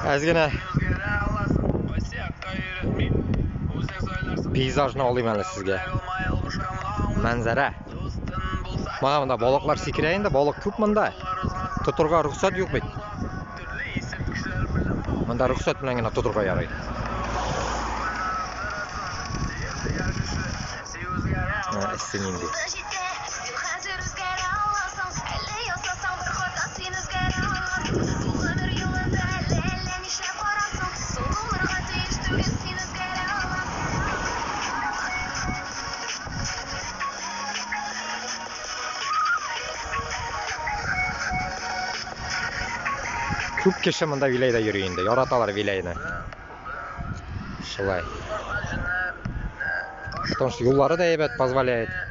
Әз генә пейзажны алыйм әле сезгә. Манзара. Мана монда балыклар сикерә инде, балык күп монда. Тотырга рөхсәт юк бит. Монда рөхсәт белән генә тотырга ярый. Эссе нинди. Күп кеше монда Виләйдә йөри инде, яраталар Виләйне. Шулай. Потому что юллары да әйбәт позволяет.